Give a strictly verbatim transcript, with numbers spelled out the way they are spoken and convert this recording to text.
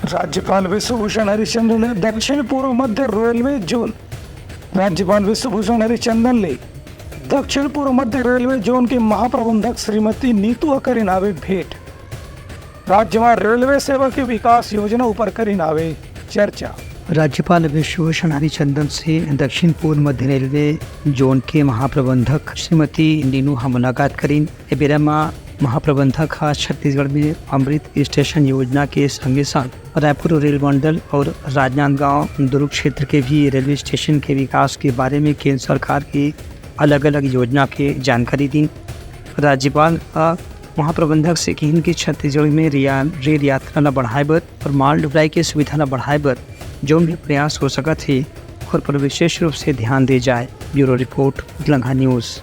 राज्यपाल विश्वभूषण हरिचंदन ने दक्षिण पूर्व मध्य रेलवे जोन राज्यपाल विश्वभूषण हरिचंदन ले दक्षिण पूर्व मध्य रेलवे जोन के महाप्रबंधक श्रीमती नीतू ह करिन हावे भेंट। राज्य म रेलवे सेवा के विकास योजना ऊपर करिन हावे चर्चा। राज्यपाल विश्वभूषण हरिचंदन से दक्षिण पूर्व मध्य रेलवे जोन के महाप्रबंधक श्रीमती नीनू ह मुलाकात करिन। ए बेरा म महाप्रबंधक ह छत्तीसगढ़ में अमृत स्टेशन योजना के संगे-संग रायपुर रेल मंडल और राजनांदगांव दुर्ग क्षेत्र के भी रेलवे स्टेशन के विकास के बारे में केंद्र सरकार के अलग-अलग योजना के जानकारी दीन। राज्यपाल ह महाप्रबंधक से किहिन कि छत्तीसगढ़ में रिया-, रेल यात्रा ला बढ़ाए बर और माल ढुलाई के सुविधा ला बढ़ाए बर जौन भी प्रयास हो सकत हे, ओकर पर विशेष रूप से ध्यान दे जाए। Bureau report, Utlangha news.